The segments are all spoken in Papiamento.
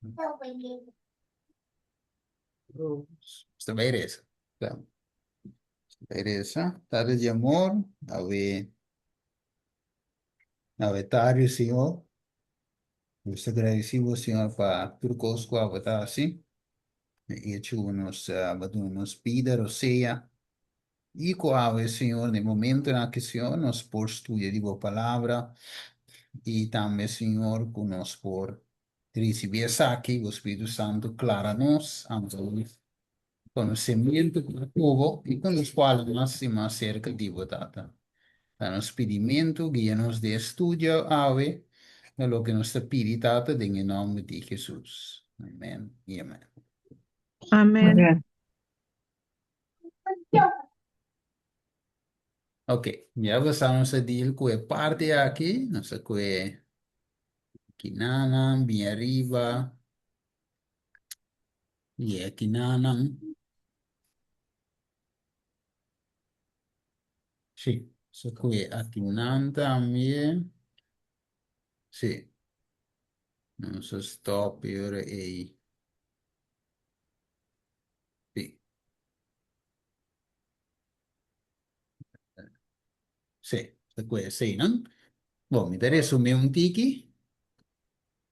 Nos ta bai resa. Nos ta bai resa. Tata di amor, awe awe tardi, Señor. Nos ta gradisí bo, Señor, pa tur kos ku abo ta hasi. E echo ku nos abo duna nos bida, rosea. I ku awe, Señor, na e momentonan aki, Señor, nos por studia di bo palabra. I tambe, Señor, ku nos por Ricibi esaki, bo Spiritu Santu clara nos, anto conocimiento cu bo y cu nos cual mas y mas cerca di bo, Tata. Ta nos pidimento, guia nos den e studio awe, na loke nos ta pidi, Tata, den e nomber di Jesus. Amen y amen. Amen. Ok, ya bo sa nos a deal cu e parti aki, nos a cu e Kinanan bin ariba i e kinanan. Sí, so ku e akinan tambe. Sí, nos a stop e ora ei. Sí. Sí, ta ku eseinan. Bon, mi ta resumí un tiki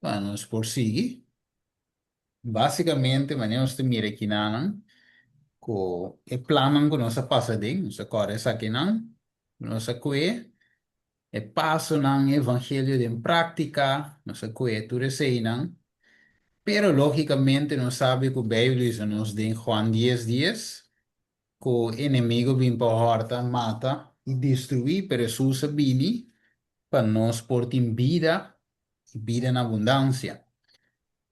pa nos por sigui. Básikamente, manera nos ta mira kinanan, ku e plannan ku nos a pasa den, nos a kòrda esakinan, ku nos a kue, e pasonan, e evangelio den práktika, nos a kue tur eseinan. Pero lógikamente nos sabi ku Beibel bisa nos den Juan dies dies, Ku enemigo bin pa hòrta, mata i destruí, pero Hesus a bini pa nos por tin bida i bida na abundansia.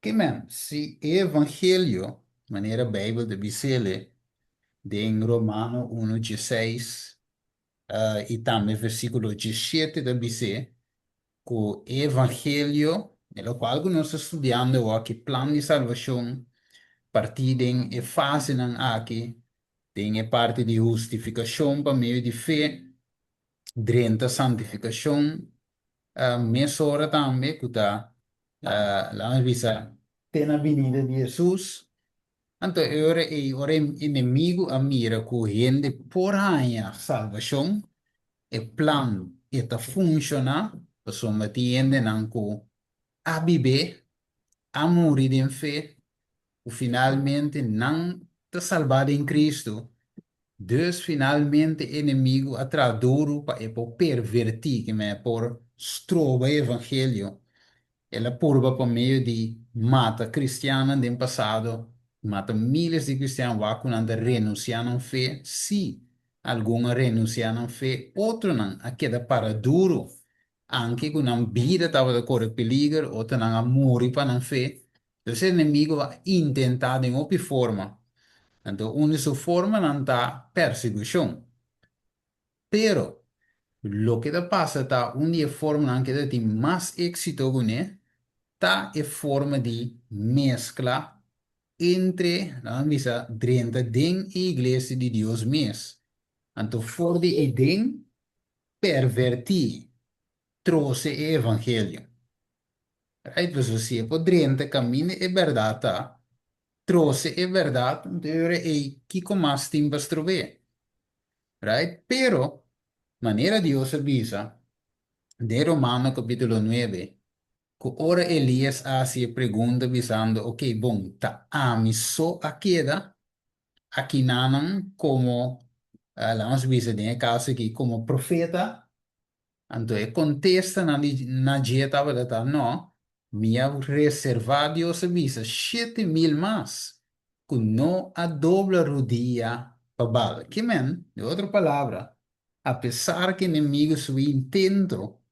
Ke men, si e evangelio, manera Beibel ta bis'el den Romano unu dieseis i tambe versíkulo diesshete ta bis'é, ku e evangelio, e lokual ku nos ta studiando awor, ki plan di salbashon partí den e fasenan aki, den e parti di hustifikashon pa medio di fe, drenta santifikashon mesora tambe, ku ta, laga nos bisa, te na binida di Hesus. Anto e ora ei, ora e enemigu a mira ku hende por haña salbashon, e plan e ta funshoná, pasobra tin hendenan ku a bib'é, a muri den fe, ku finalmente nan ta salbá den Kristu. Dus finalmente e enemigu a traha duru pa e por pervertí, ke men e por stroba e evangelio. El a purba pa medio di mata kristiannan den pasado, mata miles di kristian wak ku nan ta renunsiá nan fe. Sí, algun a renunsiá nan fe, otronan a keda para duru, anke ku nan bida tabata kore peliger, otronan a muri pa nan fe. Entonces e enemigo a intentá den hopi forma. Anto un di su formanan ta persekushon. Pero, loke ta pasa ta un di e formanan ke ta tin mas éksito kuné ta e forma di meskla entre, laga mi bisa, drenta den e iglesia di Dios mes. Anto for di eiden pervertí, trose e evangelio. Right? Pasobra si e por drenta kaminda e bèrdat ta, trose e bèrdat, anto e ora ei kiko mas tin pa strob'é? Right? Pero, manera Dios a bisa den Romano capítulo nuebe, cu ora Elías a haci e pregunta bisando, Ok, bon, ta ami so a keda akinanan como, laga nos bisa den e caso aki, como profeta? Anto e contestanan di na dje tabata ta, No, mi a reserva, Dios a bisa, 7000 mas cu no a dobla rudia pa Baal. Ke men, den otro palabra, apesar cu enemigo su intento,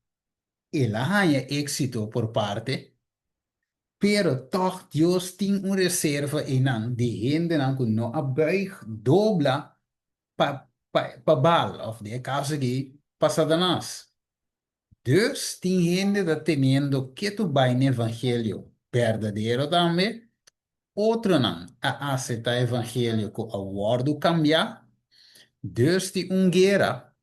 el a haña éxito por parte, pero tog Dios tin un reserva einan di hendenan cu no a buig, dobla, pa pa Baal, of den e kaso aki, pa Satanas. Dus tin hende ta teniendo ketu bai n'e evangelio berdadero tambe, otronan a aseptá evangelio ku a wòrdu kambiá. Dus tin un guera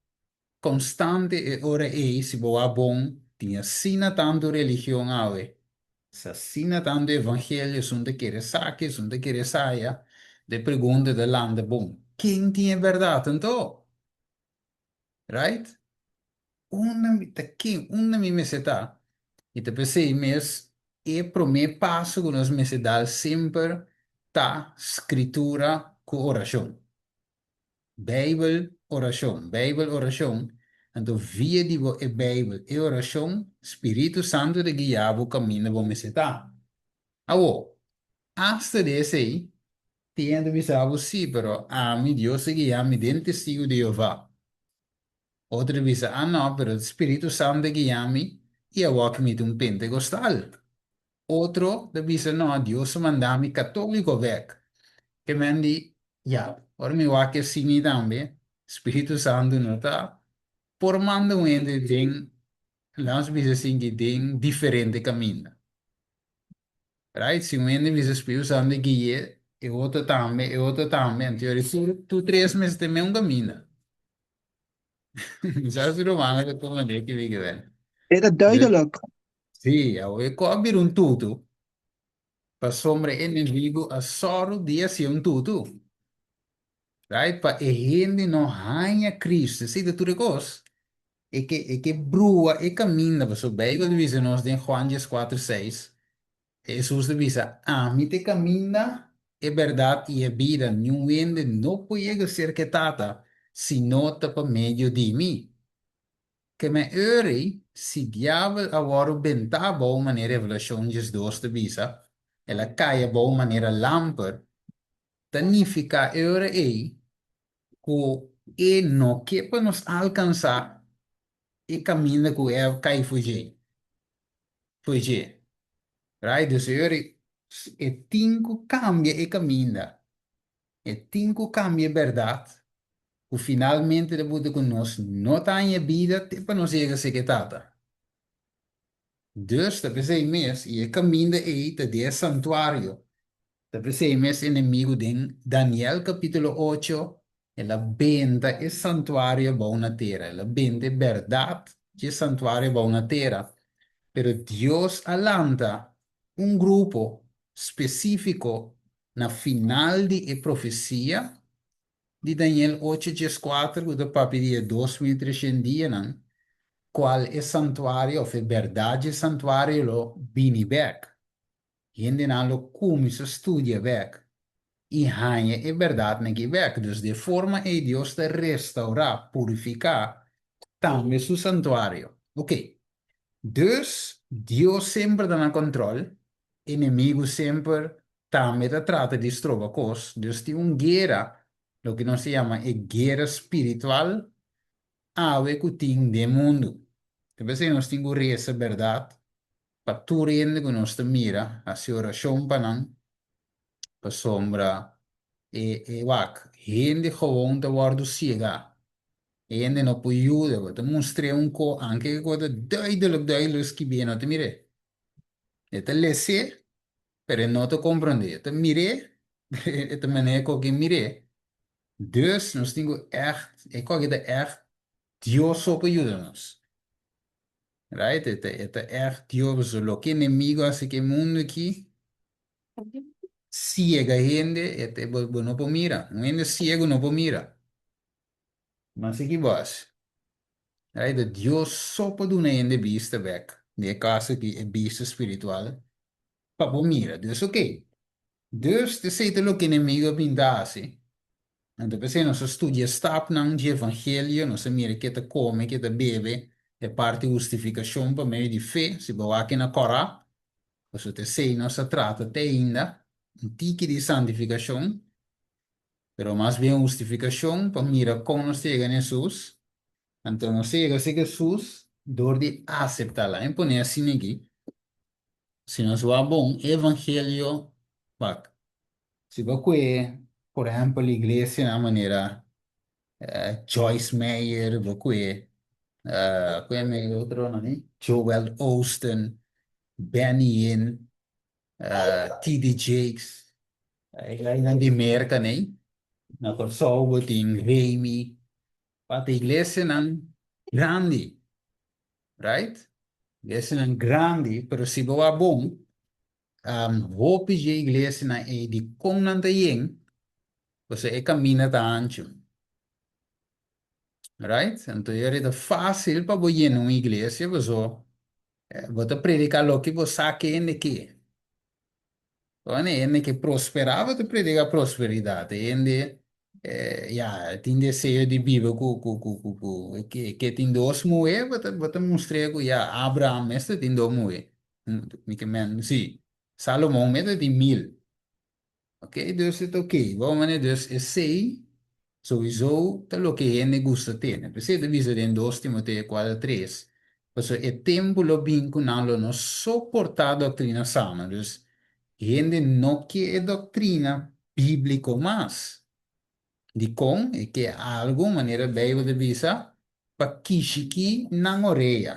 konstante e ora ei, si bo wak bon, tin asina tantu religion awe. Asina tantu evangelio, esun ta kere esaki, esun ta kere esaya, de pregunta ta lanta, bon, ken tin e bèrdat anto? Right? Unda mi ta ken, unda mi mester ta? I ta p'esei mes e promé paso ku nos mester dal semper ta Skritura ku orashon. Beibel, orashon, Beibel, orashon, anto via di bo e Beibel, e orashon, Spiritu Santu ta guia bo kaminda bo mester ta. Awor, asta di esei, tin hende ta bisa bo, Sí, pero ami, Dios ta guia mi den Testigu di Jehová. Otro ta bisa, Ah, no, pero Spiritu Santu ta guia mi i awor ki mi ta un Pentekostal. Otro ta bisa, No, Dios a manda mi katóliko bèk. Ke men di, Ya, ora mi wak e sini tambe, Spiritu Santu no ta por manda un hende den, laat nos bisa asinki, den diferente kaminda. Right? Si un hende bisa Spiritu Santu gui'é, e otro tambe, e otro tambe, anto yori tur, tur tres mester ta e mesun kaminda. Mi sa si rumannan ta komprendé kibi ke ben. E ta duidelijk. Sí, awe ku a bira un tutu, pasobra e enemigu a sòru di hasié un tutu. Right? Pa e hende no haña Cristo. Esei ta tur e kos. E ke, e ke brua e kaminda, pasobra Beibel ta bisa nos den Juan dieskuater seis, Hesus ta bisa, Ami ta e kaminda, e bèrdat i e bida, niun hende no por yega serka e Tata si no ta pa medio di mi. Ke men eur ei, si diabel a wòrdu bentá abou manera Revelashon 12 ta bisa, el a kai abou manera lamper, ta nifiká e ora ei ku e no ke pa nos alkansá e kaminda ku e a kai for dje, for dje. Right? Dus e ora ei e tin ku kambia e kaminda. E tin ku kambia e bèrdat ku finalmente ta buta ku nos no ta haña bida te pa nos yega seka e Tata. Dus ta p'esei mes, i e kaminda ei ta den e santuario, ta p'esei mes enemigu den Daniel kapítulo ocho el a benta e santuario abou na tera, el a benta e bèrdat dje santuario abou na tera, pero Dios a lanta un grupo spesífiko Na final di e profesia di Daniel ocho 14 ku ta papia di e 2300 dianan, kual e santuario òf e bèrdat dje santuario lo bini bèk. Hendenan lo kuminsá studia bèk i haña e bèrdatnan aki bèk. Dus di e forma ei Dios ta restaurá, purifiká, tambe su santuario. Oke. Dus Dios semper ta na kòntròl Enemigu semper tambe ta trata di stroba kos. Dus tin un guera, loke nos ta yama e guera spiritual awe ku tin den mundu. Ta p'esei nos tin ku resa bèrdat pa tur hende ku nos ta mira, hasi orashon pa nan, pasobra e e wak, hende gewoon ta wòrdu siegá. E hende no por yuda, bo ta mustr'é un ko, anke e ko ta duidelik duidelik skibí, e no ta mir'é. E ta les'é, pero e no ta komprondé. E ta mir'é, pero e ta manera ku ke mir'é. Dus nos tin ku ègt, e kòke ta ègt Dios so por yuda nos. Right? E ta, e ta ègt Dios. Pasobra loke enemigo hasi ku e mundu aki, siega hende, e ta, bo, bo no por mira. Un hende siegu no por mira. Mas aki bo hasi. Right? Ta Dios so por duna hende bista bek, den e kaso aki e bista spiritual, pa bo mira. Dus oké. Dus t'esei ta loke enemigo a bin ta hasi. Anto p'esei nos a studia stapnan dje evangelio, nos a mira ke ta kome, ke ta bebe, e parti hustifikashon pa medio di fe, si bo wak na kòrá. Pasobra t'esei nos a trata te ainda, un tiki di santifikashon. Pero mas bien hustifikashon pa mira kon nos ta yega na Hesus. Anto nos ta yega serka Hesus dor di aseptá. Laat mi pone asina aki, si nos wak bon e evangelio, wak, si bo kue por ehèmpel iglesianan manera Joyce Meyer, bo kue kue e otronan ei, Joel Osteen, Benny Hinn, TD Jakes, e gainan di Merka nei. Na Kòrsou bo tin Remy, pa ta iglesianan grandi, right? Iglesianan grandi, pero si bo wak bon. Hopi dje iglesianan ei di kon nan ta yen, pasobra e kaminda ta hanchu. Right? Anto yori ta fásil pa bo yena un iglesia pasobra bo ta prediká loke bo sa ke hende ke. Bueno, e hende ke prosperá bo ta prediká prosperidat. E hende ya tin deseo di biba ku ku ku ku ku ke ke tin dos muhé bo ta bo ta mustr'é ku ya Abraham mester tin dos muhé. Mi ke men si Salomon mester tin mil. Ok, dus e ta ok. Bon manera dus esei souiso ta loke hende gusta tene. P'esei ta bisa den dos Timoteo kuater tres, pasobra e tempu lo bin ku nan lo no soportá doktrina sano. Dus hende no ke e doktrina bíbliko mas. Dikon? E ke algu, manera Beibel ta bisa, pa kishikí nan orea.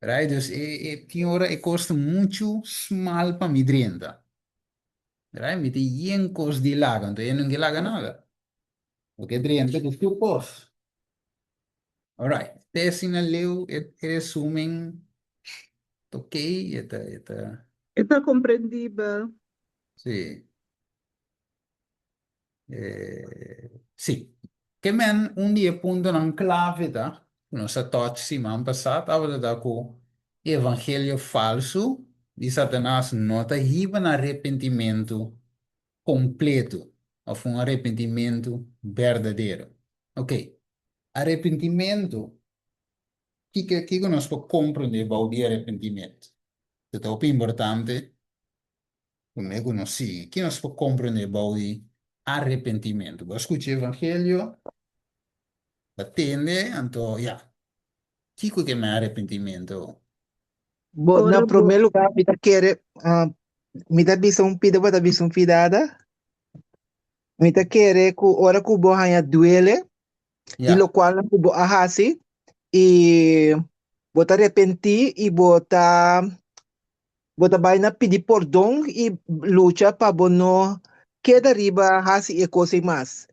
Right? Dus e, e tin ora e kos ta muchu smal pa mi drenta. Right? Mi tin yen kos di laga, anto e no ke laga nada. Bo ke drenta ku tur kos. Alright, te asina leu e resumen ta ok, e ta, e ta. E ta komprendibel. Sí. Sí. Ke men un di e puntonan klave ta, ku nos a touch siman pasá, tabata ta ku e evangelio falsu di Satanas no ta hiba na arepentimentu kompletu òf un arepentimentu berdadero. Oke, arepentimentu, kiko kiko nos por komprondé bou di arepentimentu? Ta ta hopi importante Promé ku nos sigui, ki nos por komprendé bou di arepentimentu? Bo a skucha evangelio, bo a tende, anto ya, kiko ke men arepentimentu? Bo, na Ora bo. promé lugá mi ta kere, mi ta bisa un pida, bo ta bisa un pidada. Mi ta kere ku ora ku bo haña duele di Ya, lokualnan ku bo a hasi i bo ta repentí i bo ta Bo ta bai na pidi pordon i lucha pa bo no keda riba hasi e kos ei mas.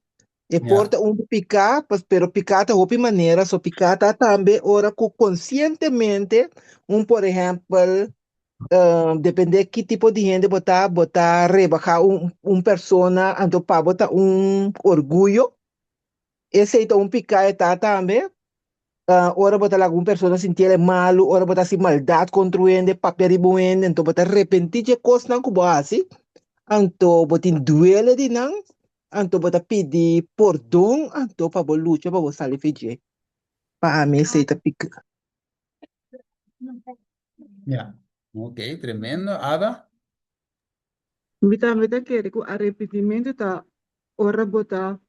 E por ya, ta un di piká, pero piká ta hopi manera, so piká ta tambe ora ku konsientemente un por ehèmpel depende ki tipo di hende bo ta, bo ta rebahá un un persona anto pa bo ta un orguyo, esei ta un piká e ta tambe. Ora bo ta laga un persona sinti el e malu, ora bo ta hasi maldat kontra un hende, papia riba un hende, anto bo ta repentí dje kosnan ku bo a hasi, anto bo tin duele di nan, anto bo ta pidi pordon, anto pa bo lucha pa bo sali fi dje. Pa ami esei ta pika. Ya, ok, tremendo. Ada? Mi tambe ta kere ku arepentimentu ta ora bo ta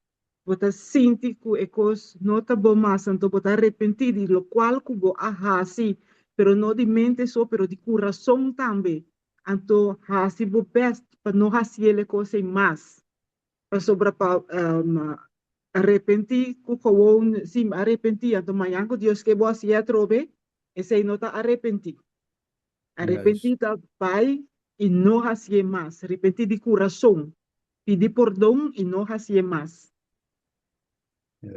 bo ta sinti ku e kos no ta bon mas, anto bo ta arepentí di lokual ku bo a hasi, pero no di mente so, pero di kurason tambe. Anto hasi bo bèst pa no hasiel e kos ei mas. Pasobra pa arepentí ku gewoon si mi arepentí, anto mañan ku Dios ke bo hasié atrobe, esei no ta arepentí. Arepentí ta bai i no hasié mas. Repentí di kurason. Pidi pordon i no hasié mas. Sí,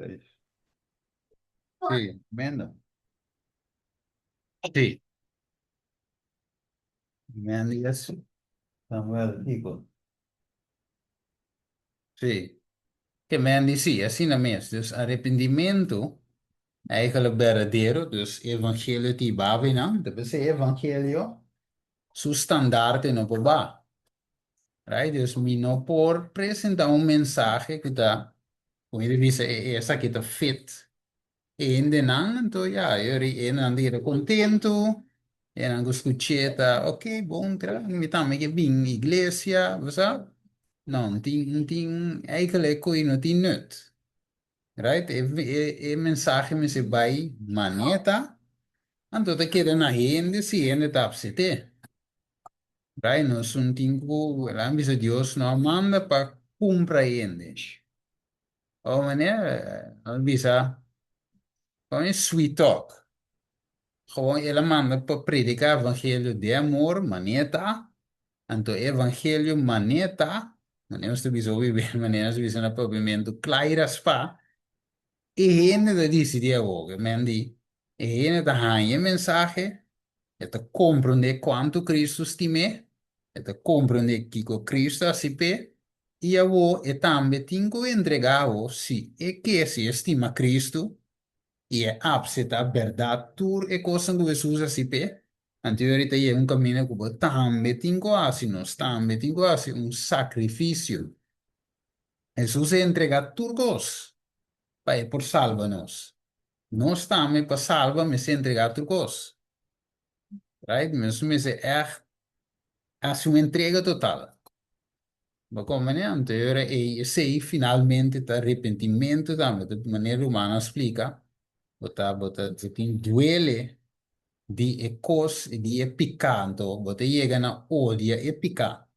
tremendo. Sí. Tremendo yes. Samuel, kiko? Sí. Ke men di sí, asina mes. Dus arepentimentu eigenlijk berdadero, dus evangelio ti babi nan, ta p'esei evangelio su standarte no por ba. Right? Dus mi no por presenta un mensahe ku ta, ku mi ta bisa e esaki ta fit E hendenan anto ya, e ora e hendenan ta keda kontentu, e hendenan ku skuch'é ta ok, bon, kra, mi tambe ke bin iglesia, bo sa. No, no tin, no tin, eigenlijk koe no tin nut. Right? E, e, e mensahe mester bai maneta, anto ta keda na hende si hende ta apsete. Right? Nos no tin ku, laga mi bisa Dios no a manda pa kumpra hende. Oh meneer, a bisa con e sweet talk. Gewoon el a manda pa predica evangelio de amor, maneta. Anto evangelio maneta, manera nos ta bisa hopi be, manera nos ta bisa na papiamentu, klai raspa. E hende ta dicidi awor, men di, e hende ta haña e mensahe. E ta komprondé kuantu Kristu stim'é, e ta komprondé kiko Kristu a hasi p'e, i awor e tambe tin ku entregá awor si e ke, si e stima Kristu i e apseptá bèrdat tur e kosnan ku Hesus a hasi p'e, anto yori ta yega un kaminda ku bo tambe tin ku hasi, nos tambe tin ku hasi un sakrifisio. Hesus a entregá tur kos pa e por salba nos. Nos tambe pa salba mester entregá tur kos. Right? Nos mester ègt hasi un entrega total. Bo komprendé? Anto e ora ei esei finalmente ta arepentimentu tambe. Ta manera Romano a splika, bo ta bo ta bo tin duele di e kos, di e piká. Anto bo ta yega na odia e piká.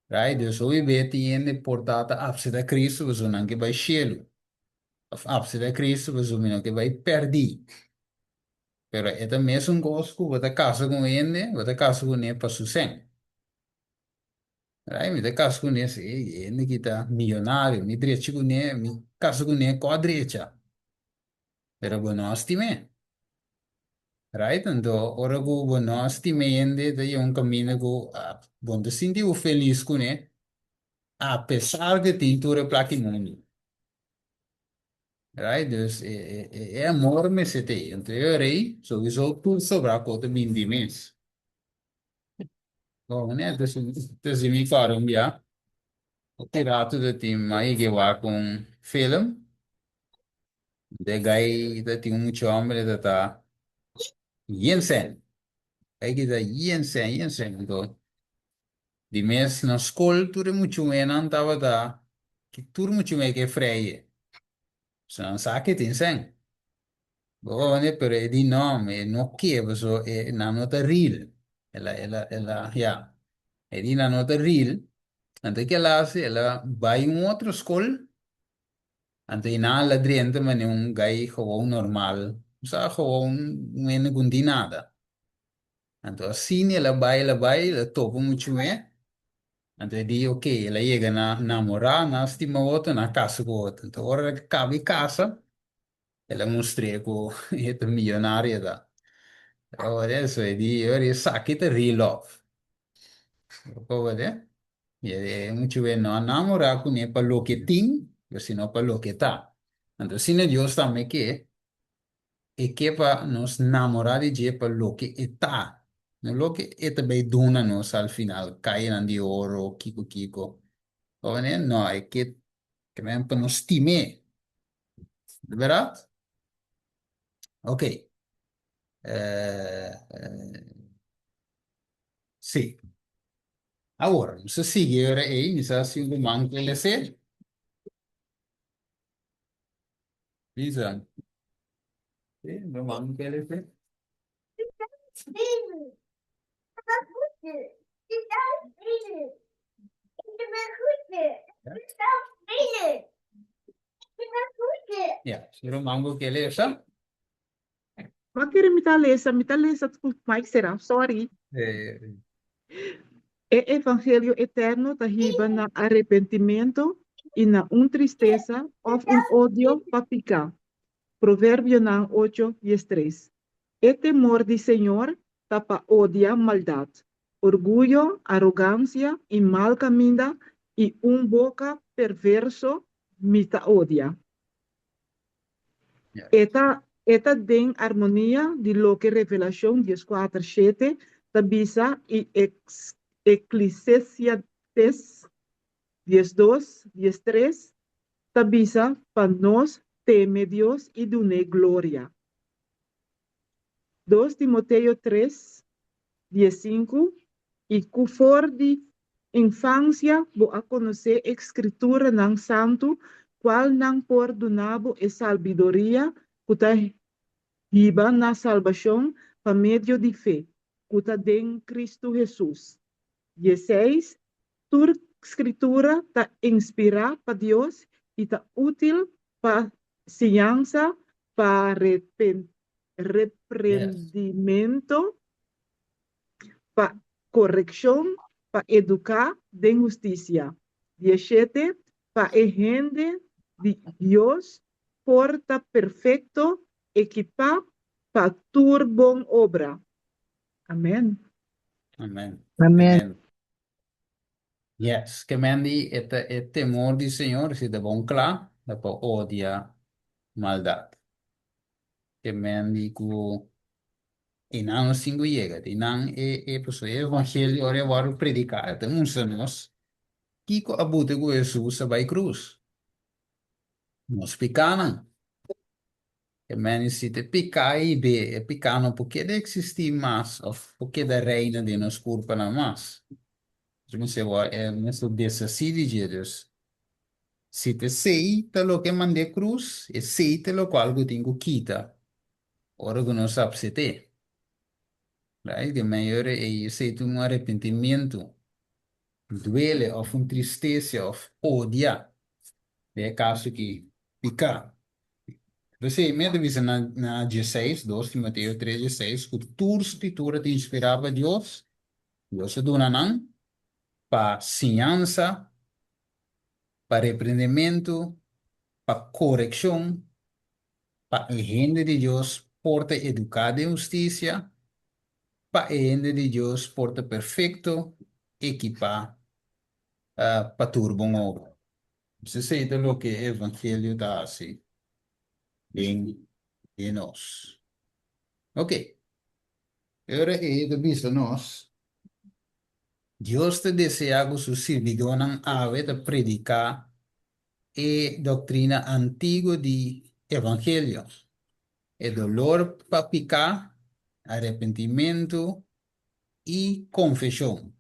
Right? Dus hopi be tin hende por ta ta apseptá Cristo pasobra nan ke bai shelu. Of apseptá Cristo pasobra mi no ke bai pèrdí. Pero e ta mesun kos ku bo ta kasa ku un hende, bo ta kasa kuné pa su sèn. Right? Mi ta kasa kuné si e hende ki ta miyonario, mi drecha kuné, mi kasa kuné kò drecha. Pero bo no a stim'é. Right? Anto ora ku bo no a stim'é hende ta yega un kaminda ku bo no ta sinti bo felis kuné apesar ku e tin tur e plaka i mundu. Right? Dus e e amor mester ta ei. Anto e ora ei souiso tur sobrá ku ta bini di mes. Bon, ne? Ta si mi kòrda un bia, hopi ratu ta tin mi a yega wak un film. De gai ta tin un mucha hombre ta ta yen sen. Gai ki ta yen sen, yen sen. Anto, di mes na skol tur e mucha muhénan tabata, tur mucha muhé ke freie. So nan sa ke tin sen. Bo wak pero e di no, e no ke paso e nan no ta real. El a, el a, el a, ya. E di nan no ta real. Anto ke el a hasi? El a bai un otro skol. Anto i nan a la drenta manera un gai gewoon normal, sa gewoon un hende ku no tin nada. Anto asina el a bai, el a bai, el a topa un muchu'e, anto e di ok, el a yega na namorá, nan a stima otro, nan a kasa ku otro. Anto ora el a kaba di kasa, el a mustr'é ku e ta miyonario ta. Ora eso e di, ora esaki ta real love. Bo por I e muchu be no a namorá kuné pa loke tin, pero sino pa loke ta. Anto asina Dios tambe ke, e ke pa nos namorá di dje pa loke e ta, no loke e ta bai duna nos al final, kayanan di oro, kiko kiko. Bo wende? No, e ke pa nos stim'é. Di bèrdat? Ok. Sí. Awor, nos a sigui e ora ei, mi sa si un ruman ke les'é. Bisa. Sí, un ruman ke les'é. Ya, si ruman ku ke lesa. Ma kere mi ta lesa, mi ta lesa ku Mike será, sorry. E evangelio eterno ta hiba na arepentimentu i na un tristesa òf un odio pa piká. Proverbionan ocho, diestres. E temor di Señor ta pa odia maldat, orguyo, arogansia i mal kaminda i un boka perverso mi ta odia. E ta e ta den armonia di loke Revelashon dieskuater shete ta bisa i Eklisesiastes diesdos diestres ta bisa pa nos teme Dios i dun'é gloria. Dos Timoteo tres, diesinku, I ku for di infansia bo a konosé e Skrituranan Santu, kualnan por duna bo e salbidoria ku ta hiba na salbashon pa medio di fe, ku ta den Kristu Hesus. Dieseis, Tur Skritura ta inspirá pa Dios i ta útil pa siñansa, pa reprendimento, pa korekshon, pa eduká den hustisia. Dieshete, pa e hende di Dios por ta perfekto, ekipá pa tur bon obra. Amen. Amen. Amen. Amen. Yes, ke men di e ta e temor di Señor, si ta bon kla, ta pa odia maldat. Ke men di ku e nan nos tin ku yega, di nan e e pasobra e evangelio ora e wòrdu prediká e ta mustra nos kiko a buta ku Hesus a bai krus. Nos pikánan. E men si ta piká i be e piká no por keda eksistí mas òf por keda reina den nos kurpanan mas. Nos mester wòrdu e mester deshasí di dje. Dus, si ta esei ta loke mand'é krus, esei ta lokual ku tin ku kita ora ku nos apset'é. Right? Di mayor ei esei ta un arepentimentu, duele òf un tristesia òf odia den e kaso ki piká. P'esei mi a ta bisa na na dieseis, dos Timoteo tres dieseis, ku tur Skritura ta inspirá pa Dios, Dios a duna nan pa siñansa, pa reprendementu, pa korekshon, pa e hende di Dios por ta eduká den hustisia, pa e hende di Dios por ta perfekto, ekipá pa tur bon obra. Esei ta loke e evangelio ta hasi den den nos. Ok, e ora ei ta bisa nos, Dios ta deseá ku su sirbidónan awe ta prediká e doktrina antiguo di evangelio, e dolor pa piká, arepentimentu i konfeshon.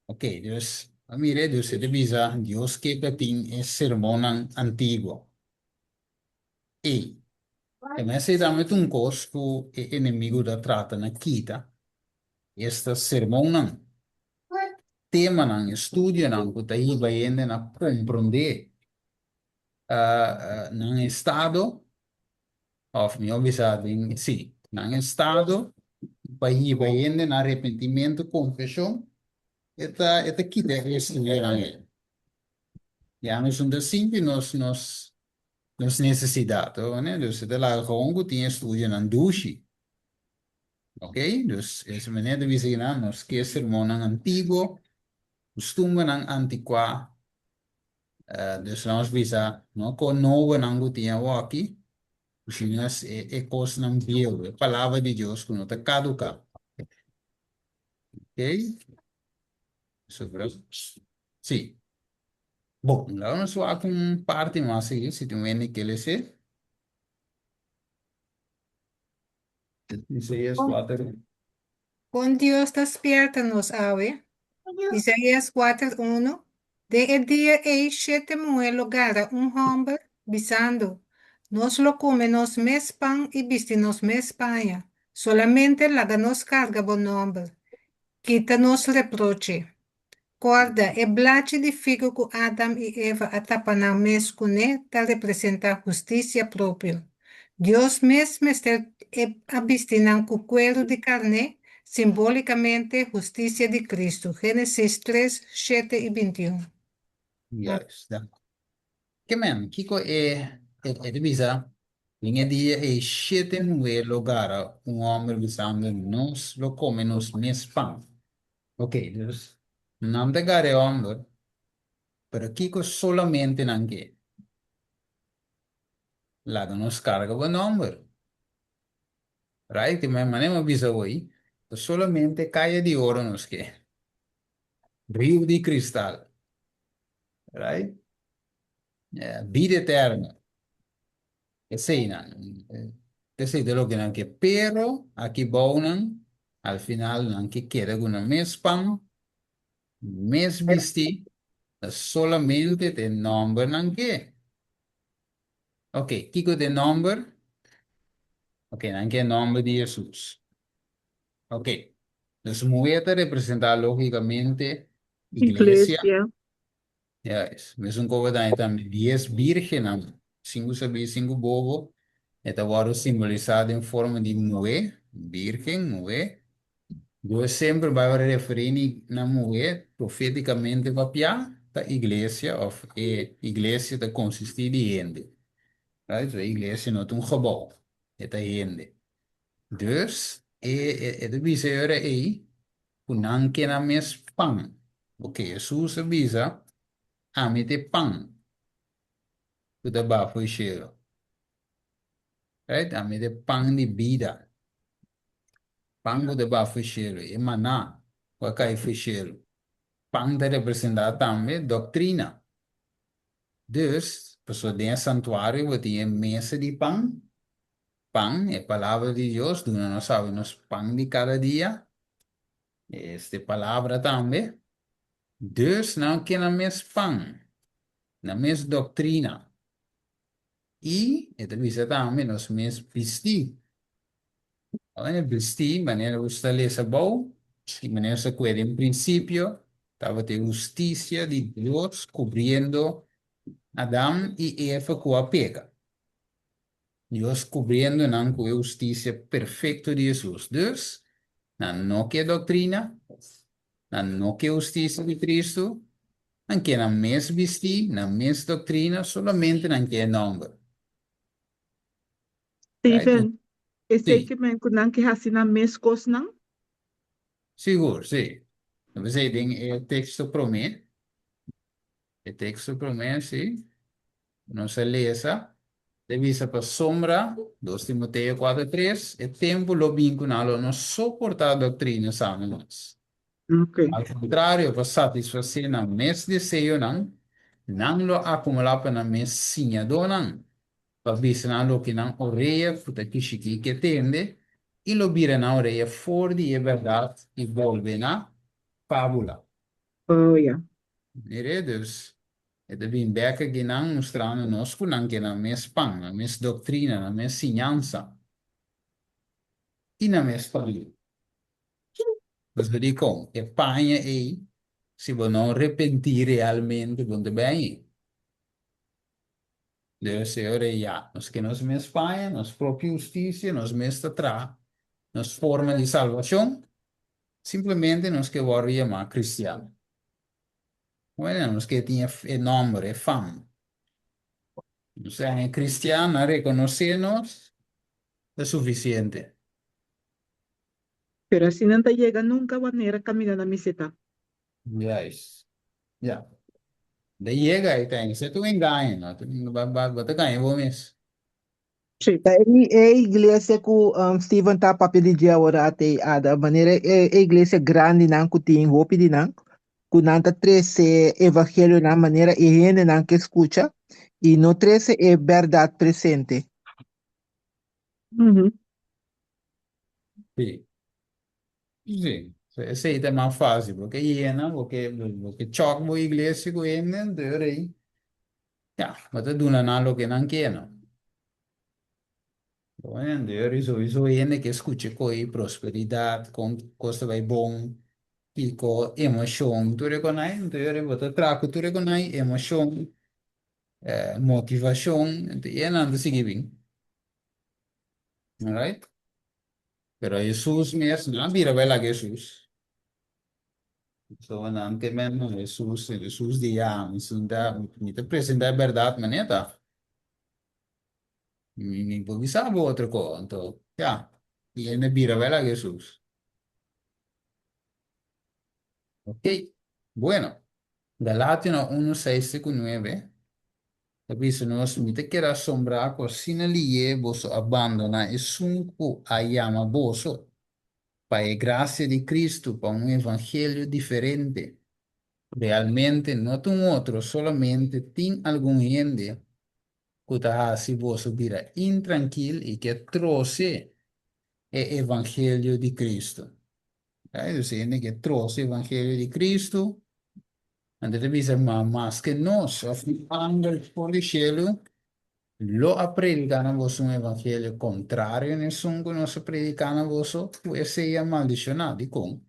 Ok, dus a mira, dus e ta bisa Dios ke pa tin e sermonnan antiguo. Ei, e mester tambe ta un kos ku e enemigu ta trata na kita, esta sermonnan, temanan, estudionan ku ta hiba hende na komprondé nan estado, òf mihó bisa den, sí, nan estado pa hiba hende na arepentimentu, konfeshon, e ta e ta kita e estudionan ei. Ya nos no ta sinti nos nos nos nesesidat, dus e ta laga gewoon ku tin estudionan dushi. Ok, dus es manera ta bisa kinan nos ke sermonnan antiguo, kustumbernan antikuá, dus nos bisa no ko nobonan ku tin awoki, sino es e e kosnan bieu, e palabra di Dios ku no ta kaduká. Ok, si. Bon, laga nos wak un parti mas aki, si tin wende ke lese. Isaías 4. Kon Dios ta spierta nos awe? Isaías 4, 1, Den e dia ei shete muhé lo gara un hòmber, bisando, Nos lo kome nos mes pan i bisti nos mes paña, solamente laga nos karga bo nòmber. Kita nos reproche. Kòrda, e blachi di figu ku Adam i Eva a tapa nan mes kuné ta representá hustisia propio. Dios mes mester a bisti nan ku kueru di karné, simbólikamente hustisia di Kristu. Génesis tres, shete i bintiun. Juist, dank. Ke men, kiko e e ta bisa? Den e dia ei shete muhé lo gara un hòmber bisando, Nos lo kome nos mes pan. Ok, dus nan ta gara e hòmber, pero kiko solamente nan ke? Laga nos karga bo nòmber. Right? Ke manera mi a bisa hoy, ta solamente kaya di oro nos ke. Riu di kristal. Right? Bida eterno. Eseinan. Esei ta loke nan ke. Pero aki bou nan, al final nan ke keda ku nan mes pan, mes bistí, ta solamente ta e nòmber nan ke. Ok, kiko ta e nòmber? Ok, nan ke e nòmber di Hesus. Ok, dus muhé ta representá lógikamente iglesia. Iglesia. Juist. Mesun koba ta e tambe dies bírgennan, sinku sabí, sinku bobo, e ta wòrdu simbolisá den forma di muhé, bírgen, muhé. Dios semper bai wòrdu referí na muhé profétikamente papiá ta iglesia òf e iglesia ta konsistí di hende. Right? So e iglesia no ta un gebou, e ta hende. Dus, E ta bisa e ora ei ku nan ke nan mes pan. Oke, Hesus a bisa, Ami ta e pan ku ta baha for di shelu. Right? Ami ta e pan di bida. Pan ku ta baha for di shelu, e maná ku a kai for di shelu. Pan ta representá tambe doktrina. Dus, pasobra den e santuario bo tin e mesa di pan, Pan, e Palabra di Dios, duna nos awe nos pan di kada dia. Este palabra tambe. Dus nan ke nan mes pan, nan mes doktrina. I e ta bisa tambe nos mes bistí. Ora e bistí, manera ku sta lesa abou, i manera sa kue den prinsipio, tabata e hustisia di Dios kubriendo Adam i Eva ku a peka. Dios kubriendo nan ku e hustisia perfekto di Hesus. Dus, nan no ke doktrina, nan no ke hustisia di Kristu, nan ke nan mes bistí, nan mes doktrina, solamente nan ke e nòmber. Right? Steven, esei Sí. ke men ku nan ke hasi nan mes kosnan? Sigur, sí. P'esei den e teksto promé, E teksto promé, sí, nos a lesa, ta bisa pasobra, dos Timoteo 4:3, e tempu lo bin ku nan lo no soportá doktrina sano mas. Ok. Al kontrario, pa satisfasé nan mes deseonan, nan lo akumulá pa nan mes siñadónan, pa bisa nan loke nan orea ku ta kishikí ke tende, i lo bira nan orea for di e bèrdat i bolbe na fábula. Oh, ya. Mire, dus e ta bin bek akinan mustrando nos ku nan ke nan mes pan, nan mes doktrina, nan mes siñansa i nan mes paña. Pasobra dikon? E paña ei, si bo no repentí realmente, bo no ta bai ei. Dus e ora ei ya, nos ke nos mes paña, nos propio hustisia, nos mes ta traha nos forma di salbashon, Simplemente nos ke wòrdu yamá kristian. Bueno, nos ke tin e nòmber, e fam. Nos ta haña kristian, nan rekonosé nos, ta sufisiente. Pero asina nan ta yega nunka wanera kaminda nan mester ta. Juist. Ya. Ta yega ei ta esei ta un engaño, no? Bo ta gaña bo mes. Sí. Ta e iglesia ku Steven ta papia di dje awor ate Ada, manera e iglesia grandinan ku tin hopi di nan, ku nan ta trese evangelionan manera e hendenan ke skucha i no trese e bèrdat presente. Sí. Sí. Esei ta mas fácil, bo ke yena, bo ke bo ke chòk bo iglesia ku hende, anto e ora ei Ya, bo ta duna nan loke nan ke, no? Bo hende, sowieso hende ke skucha ko'i prosperidat, kon kos ta bai bon, kiko, emoshon, tur e konai, anto yora bo ta traha ku tur e konai, emoshon, motivashon, anto e nan ta sigui bin. Alright? Pero Hesus mes, nan a bira bai laga Hesus. So nan te men no Hesus, Hesus di ya, mi sinta, mi ta presenta e berdad manera ta. Mi mi por bisa bo otro ko, anto ya, y hende bira bai laga Hesus. Ok, bueno, Galationan unu seis te ku nuebe ta bisa nos, mi ta keda asombrá ku asina lié boso a bandoná esun ku a yama boso. Pa e gracia di Cristo, pa un evangelio diferente. Realmente no ta un otro, solamente tin algun hende cu ta haci boso bira intrankil y ke troce e evangelio di Cristo. Dus hende ke troce evangelio di Cristo, anto ta bisa, ma maske nos of un angel for di cielo Lo a prediká na boso un evangelio kontrario na esun ku nos a prediká na boso, ku esei a maldishoná. Dikon?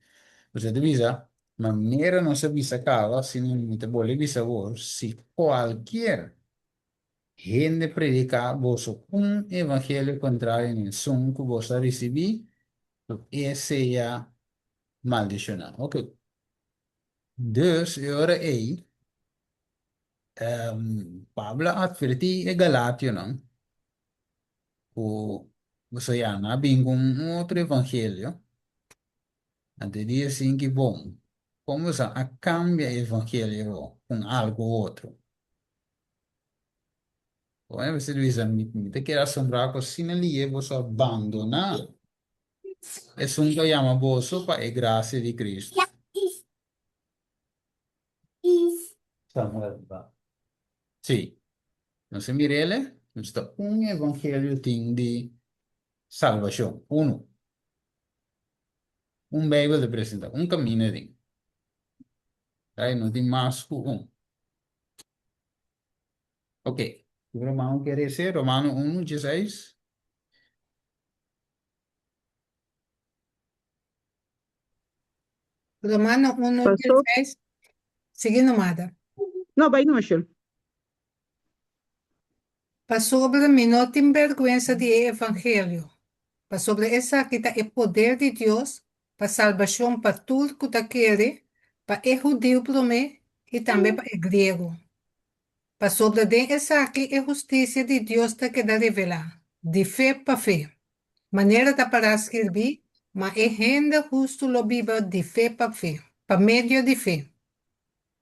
Boso ta bisa, Manera nos a bisa kaba, asina mi ta bolbe bisa awor, si kualkier hende prediká boso un evangelio kontrario na esun ku boso a risibí, lo e sea maldishoná. Oke. Dus, e ora ei, Pablo a atvertí e galationan ku Boso ya nan a bin ku un otro evangelio. Anto e dia sinki bon, kon boso a kambia e evangelio ku un algu otro? Bon, e mester bisa, mi, mi ta keda asombrá ku asina lihe boso a bandoná esun ku a yama boso pa e grasia di Kristu. Samuel ba. Sí. Nos a mir'el, nos ta un evangelio tin di salbashon, unu. Un Bijbel ta presenta, un camino tin. Right? No tin mas cu un. Ok. Romano kier ese? Romano 1, 16. Romano 1, Pastor. 16. Sigui nomada. No, bai no, Shel. Pasobra mi no tin bèrgwensa di e evangelio, pasobra esaki ta e poder di Dios pa salbashon pa tur ku ta kere, pa e hudiu promé i tambe pa e griego. Pasobra den esaki e hustisia di Dios ta keda revelá, di fe pa fe. Manera ta pará skirbí, Ma e hende hustu lo biba di fe pa fe, pa medio di fe.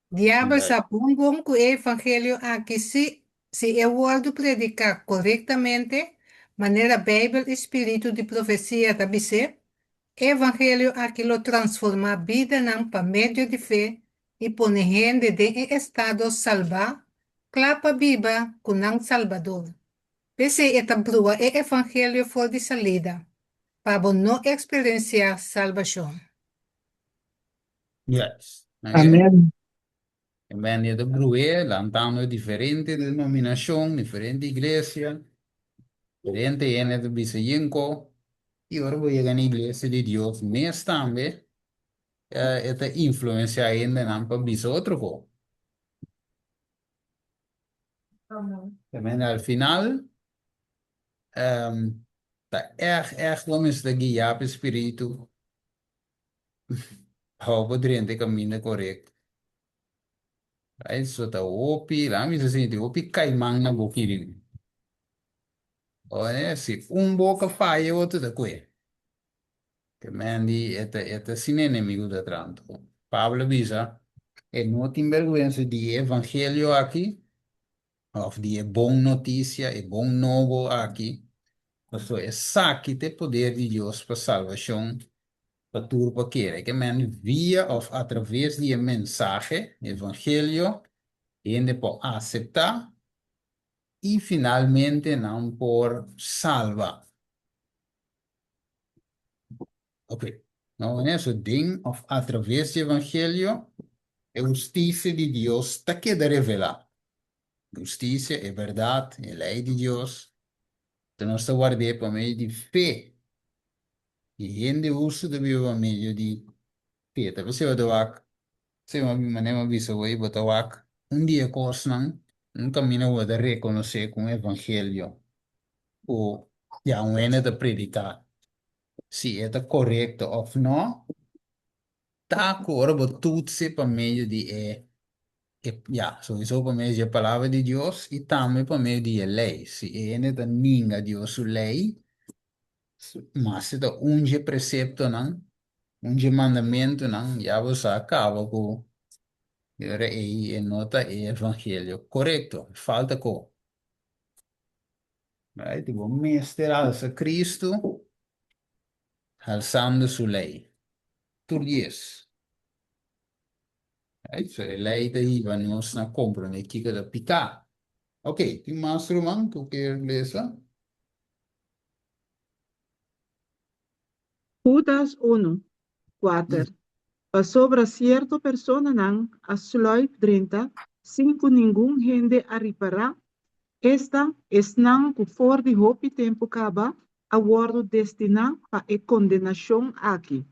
Diabel sa bon bon ku e evangelio aki si si e wòrdu prediká korektamente, manera Beibel i spiritu di profesia ta bis'é, e evangelio aki lo transformá bidanan pa medio di fe i pone hende den e estado salbá, kla pa biba ku nan Salbador. P'esei e ta brua e evangelio for di salida, pa bo no eksperensiá salbashon. Yes. Amen. En ben e ta bru'é lantando diferente denominacion, diferente iglesia, diferente hende ta bisa yinko, i ora bo yega na iglesia di Dios mes tambe e ta influencia hendenan pa bisa otro ko. Amen. Al final ta ègt ègt bo mester guiá pa e spiritu. Hou bo drenta e kaminda korekto. Right? So ta hopi, laga mi bisa sinti, hopi kaiman na bo kirin. Oe, si un boka faya, otro ta kue. Ke men di e ta e ta sin enemigu ta trantu. Pablo a bisa, e no tin bèrgwensa di e evangelio aki, òf di e bon notisia, e bon nobo aki, pasobra esaki ta e poder di Dios pa salbashon pa tur ku a kere. Ke men via òf atraves di e mensahe, evangelio, hende por aseptá i finalmente nan por salba. Ok, no en eso, den òf atraves di evangelio, e hustisia di Dios ta keda revelá. Hustisia, e bèrdat, e lei di Dios, ta nos ta ward'é pa medio di fe. I hende hustu ta biba pa medio di fe. Ta p'esei bo ta wak, p'esei manera mi a bisa bo ei, bo ta wak un di e kosnan, un kaminda ku bo ta rekonosé ku un evangelio ku ya un hende ta prediká si e ta korekto òf nò, ta ku ora bo tutsi pa medio di e, e ya, souiso pa medio di e Palabra di Dios i tambe pa medio di e lei. Si e hende ta ninga Dios su lei, mas si ta un dje preseptonan, un dje mandamentunan, ya bo sa kaba ku e ora ei e no ta e evangelio korekto, falta ko. Right? Bo mester alsa Cristo halsando su ley. Tur dies. Right? So e ley ta hiba nos na comprende kiko ta piká. Ok, tin mas ruman ku kier lesa? Judas unu, kuater, Pasobra sierto personanan a sluip drenta sin ku ningun hende a ripará, esta, esnan ku for di hopi tempu kaba a wòrdu destiná pa e kondenashon aki,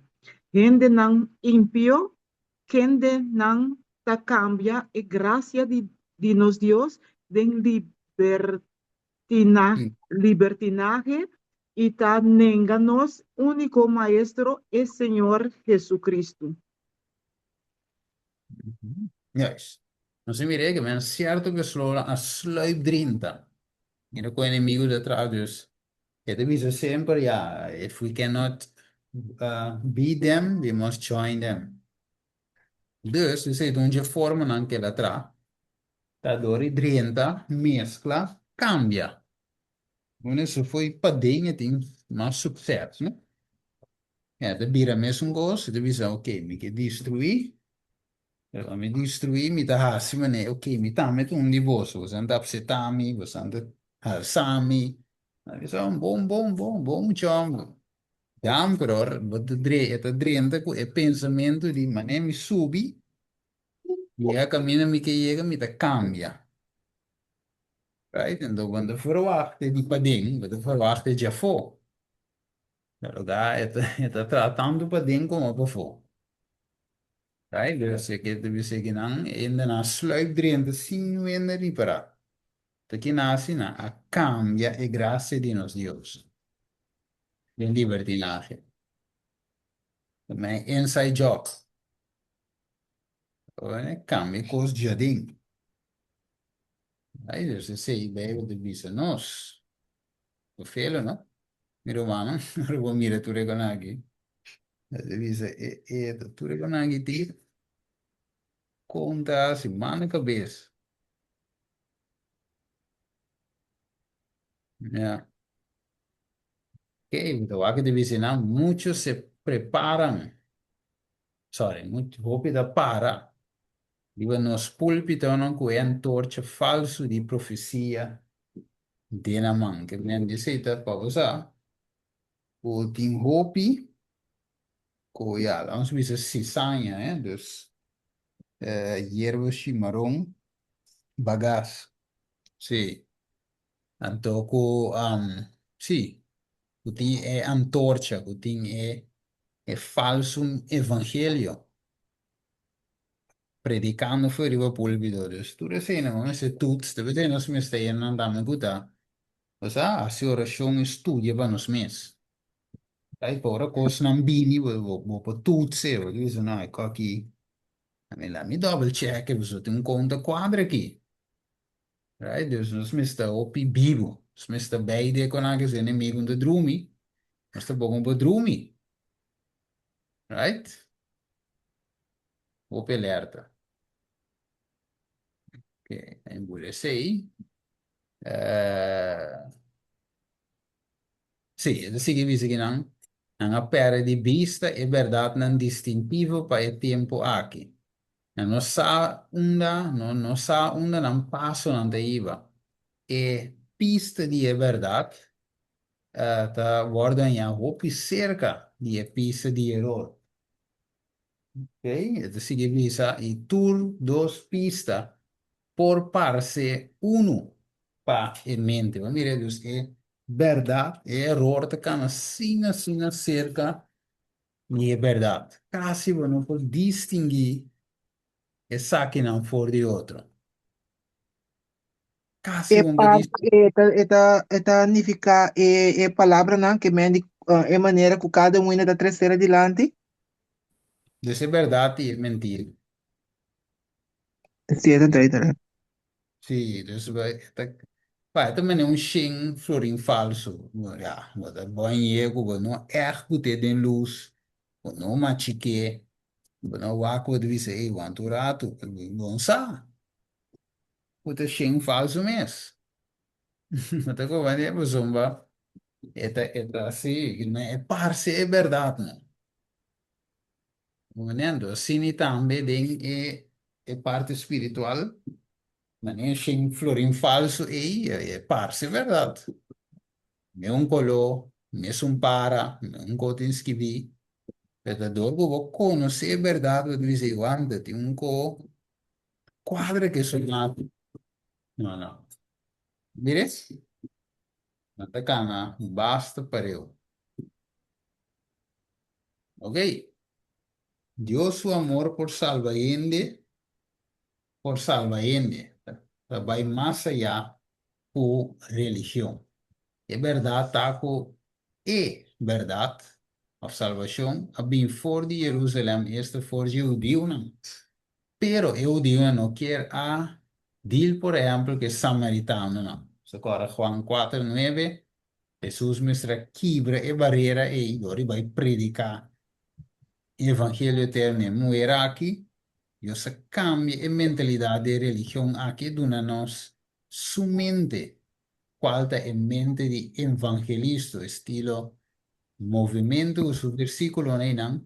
hendenan impio, kendenan ta kambia e grasia di nos Dios den libertinahe i ta nenga nos úniko Maestro, e Señor Jesucristo. Juist. Nos a mira ke men sierto personanan a sluip drinta. Mira ku enemigu ta traha dus. E ta bisa semper, ya, if we cannot beat them, we must join them. Dus, esei ta un dje formanan ku el a traha, ta dor di drenta, meskla, kambia. Bueno, eso foi paden e tin mas sukses, no? E ta bira mesun kos, e ta bisa, ok, mi ke destruí, pero ora mi destruí mi ta hasi manera, ok, mi tambe ta un di boso, boso ta apseptá mi, boso ta halsa mi. Mi bisa, bon, bon, bon, bon mucha hòmber. Dam, pero ora bo ta dre, e ta drenta ku e pensamentu di manera mi subi, yega kaminda mi ke yega, mi ta kambia. Right? Enton bo no ta verwachta di paden, bo ta verwachta djafó. Pero da e ta, e ta traha tantu paden komo pafó. Right? Dus e ke ta bisa ke nan hende nan a sluip drenta sin niun hende ripará. Ta kina hasi? Nan a kambia e grasia di nos Dios den libertinahe. Ta men inside job. Kambia kos djaden. Ai, dus esei Bijbel ta bisa nos. Felo, no? Mi rumannan, ora bo mira tur e konan aki, e ta bisa, e, e, tur e konan aki tin konta hasi man na kabes. Ja. Ok, bo ta wak ta bisa nan, muchos se preparan, sorry, mucho, hopi ta para riba nos púlpitonan ku e antorcha falsu di profesia den nan man. Ke men di esei ta pa bo sa ku tin hopi ku ya, laga nos bisa sisaña, eh, dus yerba shimaron bagas, si. Anto ku si, ku tin e antorcha, ku tin e e falsu evangelio predicando for riba púlpito. Dus tur eseinan bo mester toets, ta p'esei nos mester hendenan tambe ku ta, osea, hasi orashon i studia pa nos mes. Ai pa ora kosnan bini bo bo bo por toets e, bo ta bisa no e kos aki, mi laga mi double check e pasobra tin un konta kuadra aki. Right? Dus nos mester hopi bibu, nos mester bei di e konan ku e enemigu no ta drumi, nos tampoko no por drumi. Right? Hopi alerta. Ok, en esei. Uh, sí, e ta sigui bisa ki nan, nan a perde di bista e berdadnan distintivo pa e tempu aki. Nan no sa unda, no, no sa unda nan pasonan ta hiba. E pista di e berdad ta wòrdu hañá hopi serka di e pista di eror. Ok, e ta sigui bisa, i tur dos pista por parse unu pa e mente. Bo mira, dus e bèrdat, e eror ta kana asina asina serka di e bèrdat. Kasi bo no por distinguí esakinan for di otro. Kasi E bo no por par distinguí. e ta e ta e ta nifiká e e palabranan ke men di e manera ku kada un hende ta tresé dilanti. Dus e bèrdat i e mentira. Sí, e ta duidelijk. Sí, dus bo ta pa e ta mene un shen florin falso. Ya, bo ta bañ'é ku bo no ègt put'é den lus, bo no machik'é, bo no wak bo ta bisa ey wanta un ratu, bo no sa ku ta shen falso mes. Bo ta koba pasobra e ta e ta si, e parse e bèrdat no. Manendo, asina tambe den e e parti spiritual, manera shen florin falso ei, e parse bèrdat. Mesun koló, mesun para, mesun kos tin skibí, pero ta dor ku bo konosé e bèrdat bo ta bisa, ey wanta, tin un ko kuadra ku e sona. No, no. Mira, nan ta kana basta pareu. Ok. Dios su amor por salba hende, por salba hende, ta bai mas ayá ku religion. E bèrdat ta ku e bèrdat, òf salbashon, a bin for di Jerusalèm, esta for dje hudiunan. Pero e hudiunan no kier a dil, por ehèmpel, ku e samaritanonan. Nos ta kòrda Juan kuater nuebe. Hesus mester a kibra e barera ei dor di bai prediká e evangelio eterno na e muher aki. Dios a kambia e mentalidat di e religion aki i duna nos Su mente, kual ta e mente di evangelisto, estilo movimentu ku su versíkulonan einan.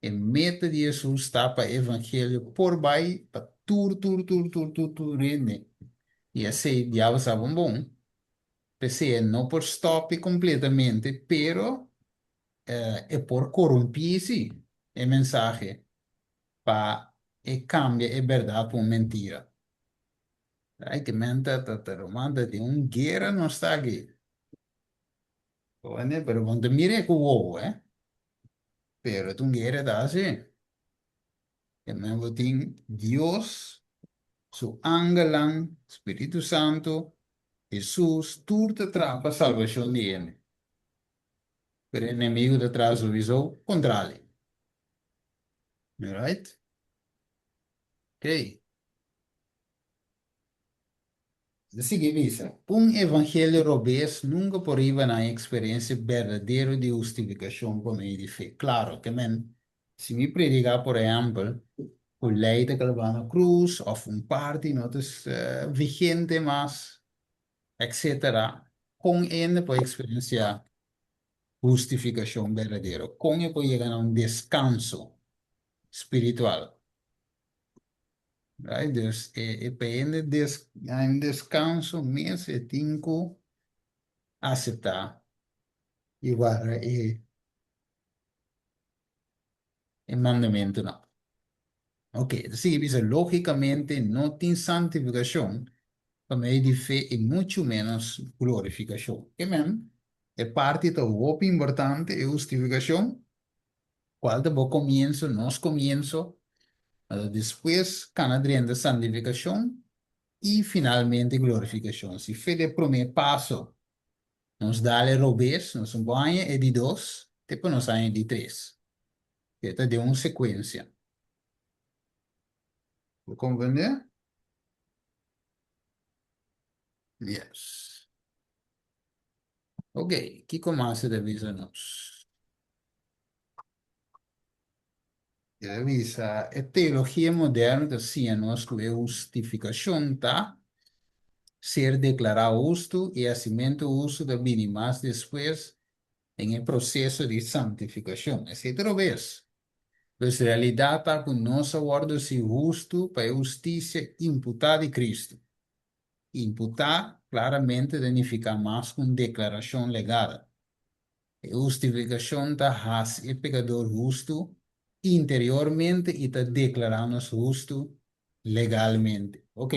E meta di Hesus ta pa e evangelio por bai pa tur tur tur tur tur tur hende. I esei diabel sa bon bon. P'esei e no por stòp'e kompletamente, pero e por korumpí sí e mensahe pa e kambia e bèrdat pa un mentira. Ai, ke men ta ta ta ruman ta tin un guera nos ta aki. Bo pero bo no ta mir'é ku wowo, eh. Pero ta un guera ta hasi. Ke men bo tin Dios, su angelnan, Spiritu Santu, Hesus, tur ta traha pa salbashon di hende. Pero e enemigu ta traha souiso kontrali. Alright? Oké. Ta sigui bisa, Un evangelio robes nunka por riba na e eksperensia berdadero di hustifikashon pa medio di fe. Klaro, ke men, si mi prediká, por ehèmpel, ku lei ta klabá na krus òf un parti no ta vigente mas, etsetera, kon hende por eksperensiá hustifikashon berdadero? Kon e por yega na un deskanso spiritual? Right? Dus e, e pa hende des, un descanso mes e tin ku aceptá i warda e, e mandamentunan. Ok, ta sigui bisa, lógicamente no tin santificacion pa medio di fe i muchu menos glorificacion. Amen. E parti ta hopi importante, e hustificacion. Cual ta bo comienso, nos comienso, anto despues cana drenta santificacion y finalmente glorificacion. Si fe ta e prome paso, nos dal e robes, nos un por haña e di dos, te pa nos haña e di tres. E ta den un secuencia. Bo comprende? Yes. Ok, kiko mas e ta bisa nos? E ta bisa, e teologia moderno ta siña nos ku e hustifikashon ta ser deklará hustu i hasimentu hustu ta bini mas despues den e proseso di santifikashon. Esei ta robes. Pues realidat ta ku nos a wòrdu hasi hustu pa e hustisia imputá di Kristu. Imputá klaramente ta nifiká mas ku un deklarashon legal. E hustifikashon ta hasi e pekador hustu interiormente i ta deklará nos hustu legalmente. Ok.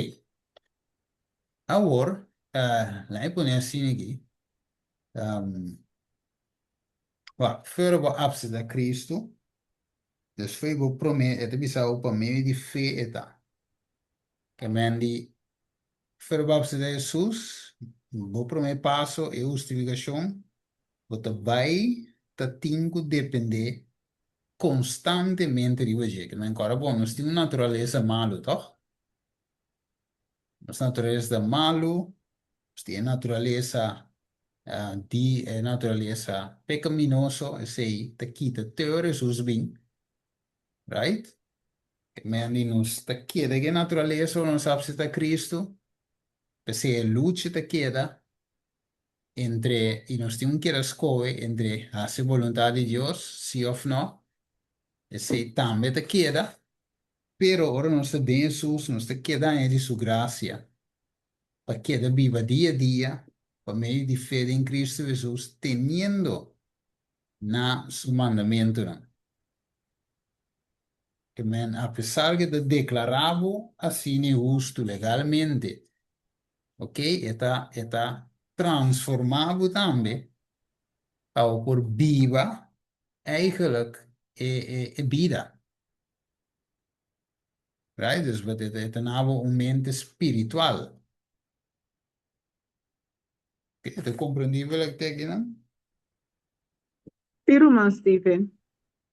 Awor, laat mi pone asina aki. Wak, fuera bo apseptá Kristu, despues bo promé, e ta bisa bo pa medio di fe e ta. Ke men di ferbapsa di Hesus, bo promé paso e hustifikashon, bo ta bai ta tin ku dependé konstantemente riba dje. Ke men kòrda bon, nos tin un naturalesa malu, tòg? Nos naturalesa ta malu, nos tin e naturalesa di e naturalesa pekaminoso, esei ta kita te ora Hesus bin. Right? Men di nos ta keda ku e naturalesa ora nos apseptá Kristu, p'esei e lucha ta keda entre, i nos tin un keda skohe entre hasi boluntat di Dios, sí òf nò, esei tambe ta keda, pero ora nos ta den Hesus nos ta keda haña di Su grasia pa keda biba dia a dia pa medio di fe den Kristu Hesus, teniendo na Su mandamentunan. Ke men apesar ke ta deklará bo asina e hustu legalmente, ok, e ta e ta transformá bo tambe pa bo por biba eigenlijk e e e bida. Right? Dus e ta e ta na bo un mente spiritual. Oké, ta komprendibel e tekinan? Sí, ruman Steven.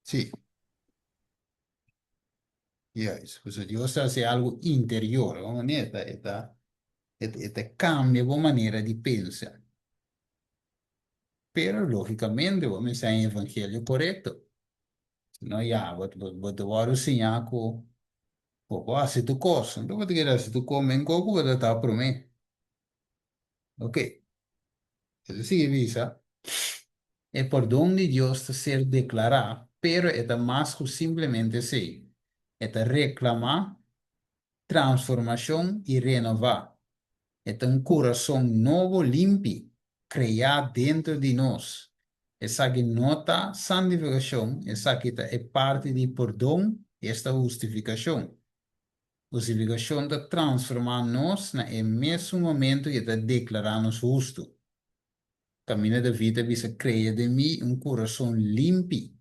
Sí. Juist. Pasobra Dios ta hasi algu interior. Bo manera ta, e ta, e ta cambia bo manera di pensa. Pero lógicamente bo mester haña evangelio korekto. Si no ya bo bo ta wòrdu siña ku bo por hasi tur kos. Anto bo ta kere hasi tur kos men kos ku bo ta ta promé. Ok. E ta sigui bisa, E pordon di Dios ta ser deklará, pero e ta mas ku simplemente esei. E ta reklamá transformashon i renová. E ta un kurason nobo limpi, kreá dentro di nos. Esaki no ta santifikashon, esaki ta e parti di pordon, esta hustifikashon. Hustifikashon ta transformá nos na e mesun momentu ku e ta deklará nos hustu. Kaminda David a bisa, Krea den mi un kurason limpi,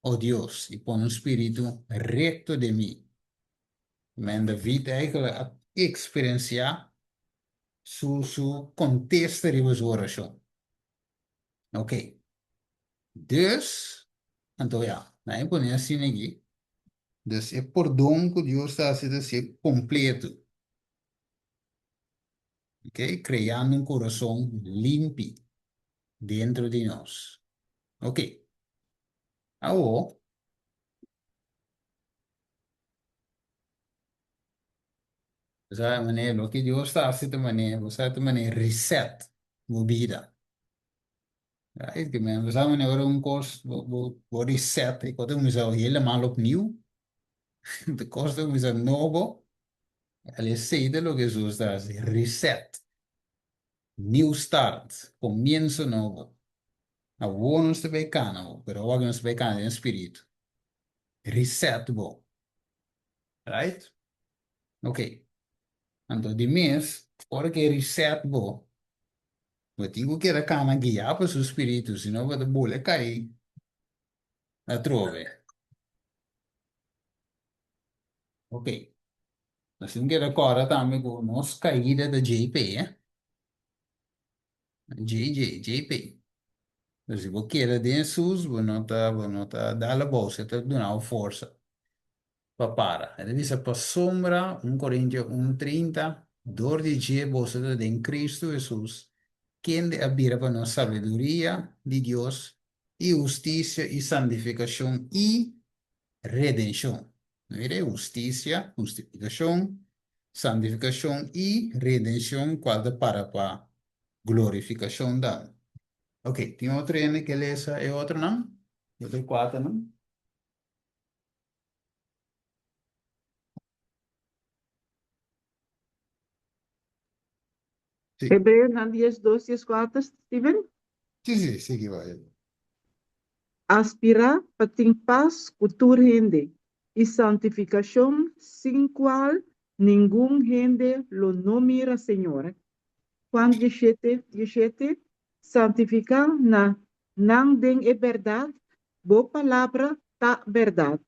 o Dios, i pone un spiritu rekto den mi. Men David eigenlijk a eksperensiá su su kontesta riba su orashon. Ok. Dus, anto ya, nan e pone asina aki. Dus e pordon ku Dios ta hasi ta ser kompleto. Ok, kreando un kurason limpi dentro di nos. Ok. Awo, bo sa manera loke Dios ta hasi ta manera, bo sa ta manera reset bo bida. Right? Ke men, bo sa manera ora un kos bo bo bo reset e kos ta kuminsá helemaal opnieuw. De kos ta kuminsá nobo. El esei ta loke Hesus ta hasi, reset. New start, komienso nobo. Awor nos ta bai kana bo, pero awor nos ta bai kana den spiritu. Reset bo. Right? Ok. Anto di mes, ora ke reset bo, bo tin ku keda kana guiá pa su spiritu, sino bo ta bole kai atrobe. Ok. Nos tin keda kòrda tambe ku nos kaida ta JP, eh. JJ, JP. Pero si bo keda den Hesus, bo no ta, bo no ta dal abou, se ta duna bo forsa pa para. E ta bisa, Pasobra, un Korintio un 30, dor di dje boso ta den Kristu Hesus, kende a bira pa nos sabiduria di Dios, i hustisia, i santifikashon, i redenshon. Mira e hustisia, hustifikashon, santifikashon i redenshon kual ta para pa glorifikashon dan. Ok, tin otro hende ke lesa e otronan? E otro kuaternan? Sí. Hebreonan 12, 14, Steven? Sí, sí, sigui bai. Aspirá pa tin pas ku tur hende i santifikashon sin kual ningun hende lo no mira Señor. Juan 17, 17, Santifiká na nan den e bèrdat, bo palabra ta bèrdat.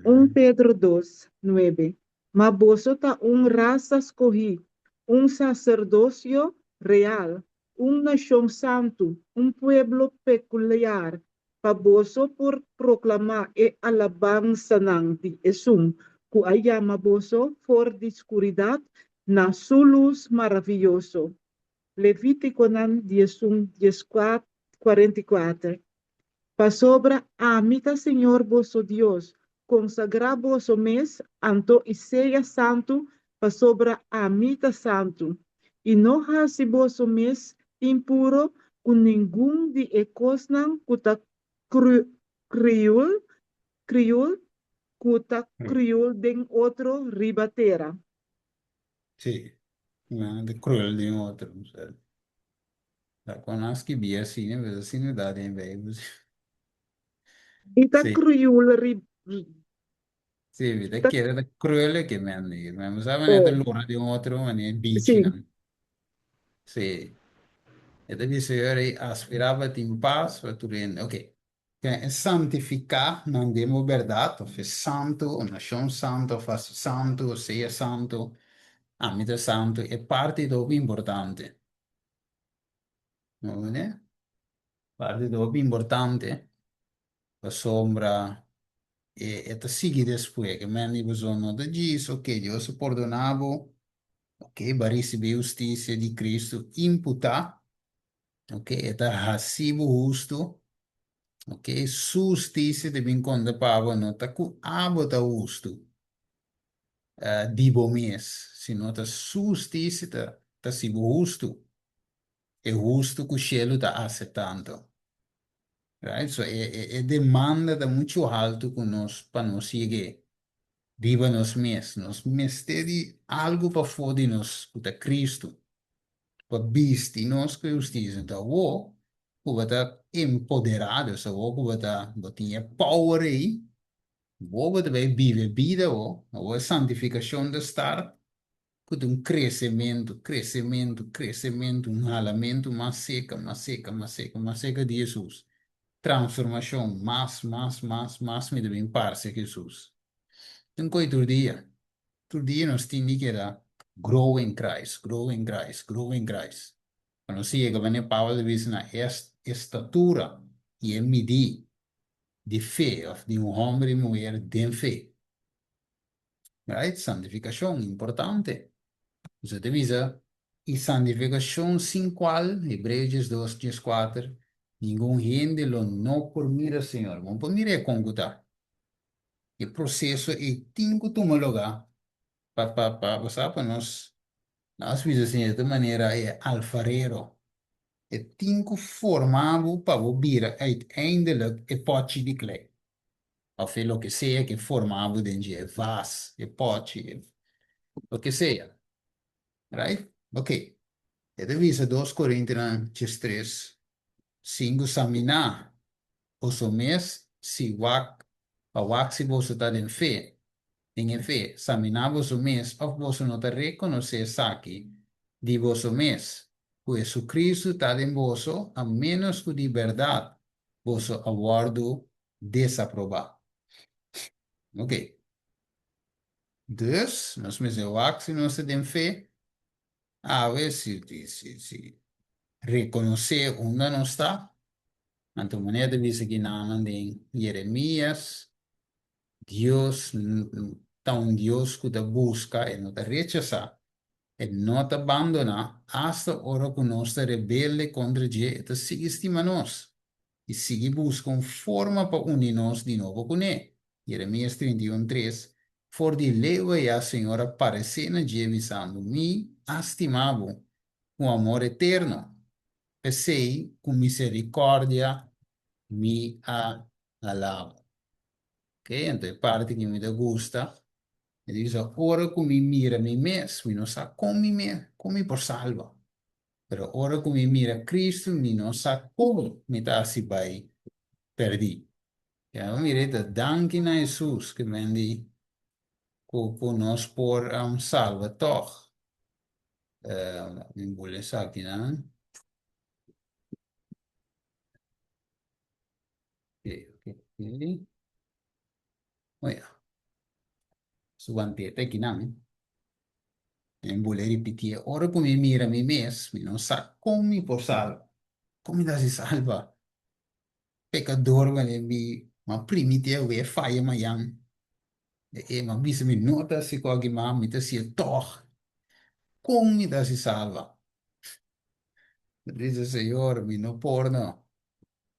Un Pedro dos, nuebe, Ma boso ta un rasa skohí, un saserdosio real, un nashon santu, un pueblo pekuliar, pa boso por proklamá e alabansanan di Esun ku a yama boso for di skuridat na Su lus maravioso. Levítikonan 11, 44. Pasobra ami ta Señor boso Dios, konsagrá boso mes anto i sea santu, pasobra ami ta santu. I no hasi boso mes impuro ku ningun di e kosnan ku ta kriul, kriul, ku ta kriul den otro riba tera. Sí, nan ta kruel den otro. Ta kon a skibí asina, pues asina ta den Bijbel. I ta Sí. kruel riba. Sí, mi ta Ta kere ta kruel ke men di. Men bo sa manera ta oh, lora den otro manera sí. bichinan. Sí. E ta bisa yo rei aspirá pa tin pas pa tur hende. Ok. Ken e santifiká nan den bo bèrdat, òf e santu, un nashon santu, òf hasi santu, òf sea santu, ami ta santu, e parti ta hopi importante. No mene? Parti ta hopi importante pasobra e e ta sigui despues. Ke men di boso no ta djis, ok, Dios a pordona bo, ok, bo a risibi hustisia di Cristo imputá. Ok, e ta hasi bo hustu. Ok, su hustisia ta bin konta pa bo, no ta ku abo ta hustu di bo mes, sino ta su hustisia ta hasi bo hustu. E hustu ku shelu ta aseptá anto. Right? So e demanda ta muchu haltu ku nos pa nos yeg'é riba nos mes. Nos mester di algu pafó di nos ku ta Kristu pa bisti nos ku e hustisia. Anto awor ku bo ta empoderá, dus awor ku bo ta bo tin e power ei, bo bo ta bai biba e bida awor, awor e santifikashon ta start ku ta un kresementu, kresementu, kresementu, un halamentu mas seka, mas seka, mas seka, mas seka di Hesus. Transformashon, mas, mas, mas, mas mi ta bin parse Hesus. Tin koi tur dia. Tur dia nos tin di keda grow in Christ, grow in Christ, grow in Christ. Pa nos yega manera Pablo ta bisa na e estatura i e midí di fe òf di un hòmber i muher den fe. Right? Santifikashon, importante. Nos ta bisa, i santifikashon sin kual, Hebreo 12, 14, ningun hende lo no por mira Señor. Bo no por mir'é kon ku ta. E proseso ei tin ku tuma lugá pa, pa, pa, bo sa, pa nos, nos bisa asina, di manera e alfarero, e tin ku forma bo pa bo bira uiteindelijk e pòchi di klei. Of e loke sea ke forma bo den dje, e vas, e pòchi, e loke sea. Right? Ok. E ta bisa dos Korintinan 13, Sin ku saminá boso mes si wak pa wak si boso ta den fe, den e fe, saminá boso mes òf boso no ta rekonosé esaki di boso mes, ku Hesukristu ta den boso, a ménos ku di bèrdat boso a wòrdu desaprobá. Ok. Dus, nos mester wak si nos ta den fe. Awe, si, si, si rekonosé unda nos ta, anto manera ta bisa ki nanan den Jeremías, Dios ta un Dios ku ta buska, e no ta rechasá, e no ta bandoná, asta ora ku nos ta rebelde kontra dje, e ta sigui stima nos i sigui buska un forma pa uni nos di nobo kuné. Jeremías 31, 3, For di leu ayá Señor a paresé na dje bisando, Mi a stima bo ku amor eterno, p'esei ku miserikòrdia mi a hala bo. Ok, anto e parti ki mi ta gusta, e ta bisa, Ora ku mi mira mi mes, mi no sa kon mi mes, kon mi por salba. Pero ora ku mi mira Kristu, mi no sa kon mi ta hasi bai pèrdí. Ya mi mira ta danki na Hesus ke men di ku ku nos por salba tòg. Mi bula esakinan. Ok, ok, ok. Oh ya. Su wanteta akinan. Mi bula ripitié, ora ku mi mira mi mes, mi no sa kon mi por salba. Kon mi ta hasi salba? Pekador manera mi m'a primiti awe faya mayan. E m'a bisa mi no ta hasi koki mas, mi ta hasié tòg. Kon mi ta hasi salba? Mi bisa, Señor, mi no por no.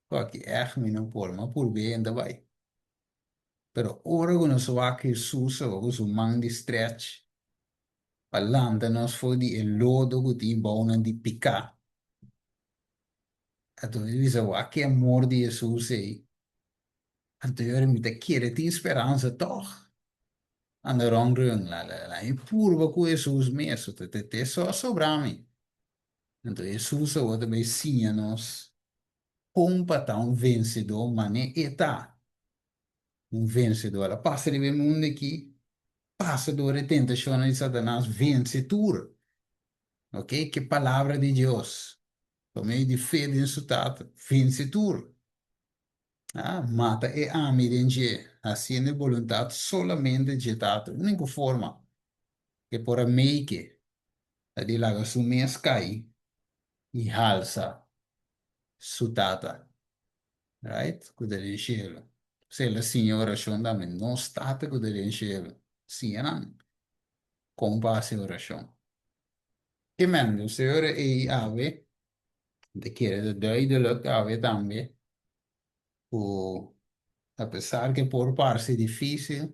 Koki ègt mi no por, m'a purb'é en ta bai. Pero ora ku nos wak Hesus awe ku su man di stretch pa lanta nos for di e lodo ku tin bounan di piká, anto mi bisa wak e amor di Hesus ei, anto e ora mi ta kere tin speransa tòg. Anda ròn ròn la la la mi purba ku Hesus mes, te te so a sobra mi. Anto Hesus awor ta bai siña nos kon pa ta un vensedó manera e ta un vensedó. El a pasa riba e mundu aki, pasa dor e tentashonnan di Satanas, vense tur. Ok, ke palabra di Dios, pa medio di fe den su Tata, vense tur. Ah, mata e ami den dje, hasiendo e boluntat solamente dje Tata. Úniko forma e por a make ta di laga su mes kai i halsa su Tata, right, ku ta den shelu. P'esei el a siña orashon tambe, Nos Tata ku ta den shelu. Siña nan kon pa hasi orashon. Ke men, Señor ei awe. Mi ta kere ta duidelijk awe tambe ku apesar ku e por parse difísil,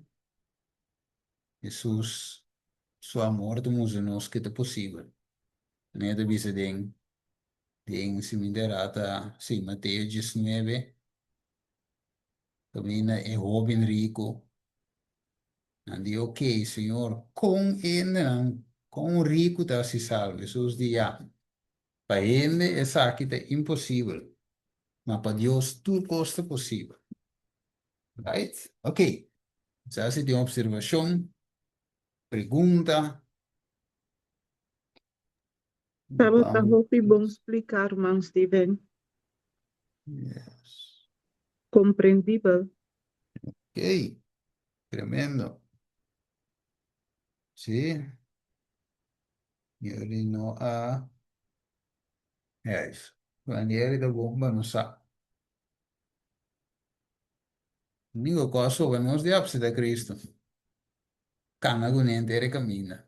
Hesus su amor ta mustra nos ku ta posibel. Manera ta bisa den den si mi ta era ta si Mateo 19 kaminda e hóben riku nan di ok Señor kon hendenan kon un riku ta hasi salvo? Hesus di ya pa hende esaki ta imposibel ma pa Dios tur kos ta posibel. Right? Ok. Sa si tin observacion, pregunta. Tabata hopi bon spliká, ruman Steven. Yes. Komprendibel. Ok. Tremendo. Sí. Jullie no a... Juist. Wanneer ta bon pa nos sa. Úniko kos soba nos di apseta Kristu. Kana ku ne henter e kaminda.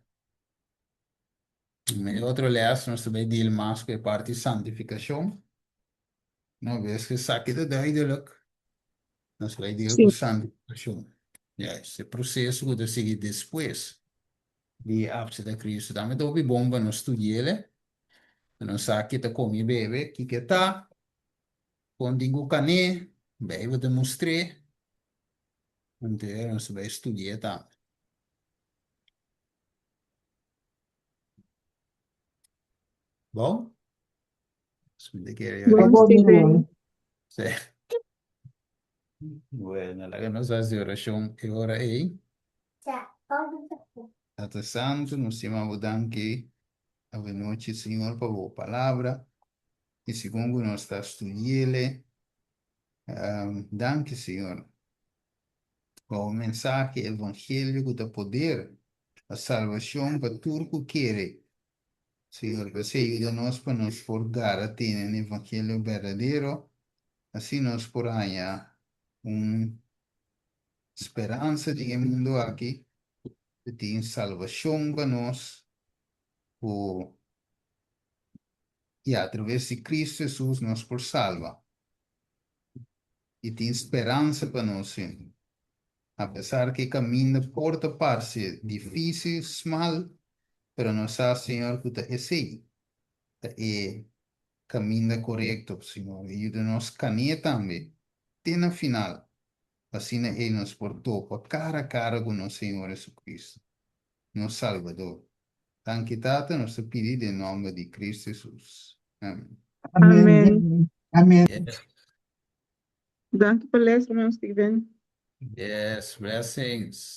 E otro lès nos ta bai deal mas ku e parti santifikashon. Una bes ku esaki ta duidelik, nos bai deal ku santifikashon. Juist, e proseso ku ta sigui despues di apseta Kristu. Tambe ta hopi bon pa nos studi'el, pa nos sa ke ta kome i bebe, kiko e ta. Kon tin ku kané, Beibel ta mustr'é, anto nos ta bai studi'é tambe. Bon? Mi ta kere Bon, Steven. Sí. Bueno, laga nos hasi orashon e ora ei. Tata Santu, nos stima bo danki awenochi, Señor, pa bo palabra. I segun ku nos ta studi'el, danki Señor pa bo mensahe evangelio ku ta poder pa salbashon pa tur ku kere. Señor, p'esei yuda nos pa nos por gara tene un evangelio berdadero, asina nos por haña un speransa den e mundu aki ku tin salbashon pa nos ku I atraves di Cristo Jesus nos por salba i tin speransa pa nos sin. Apesar ku e kaminda por ta parse difísil, smal, pero nos sa, Señor, ku ta esei ta e kaminda korekto, Señor. I yuda nos kané tambe te na final, pa asina ei nos por topa kara a kara ku nos Señor Jesucristo, nos Salbador. Danki Tata, nos ta pidi den nomber di Cristo Jesus. Amen. Amen. Amen. Yes. Danki pa les, hermano Steven. Yes, blessings.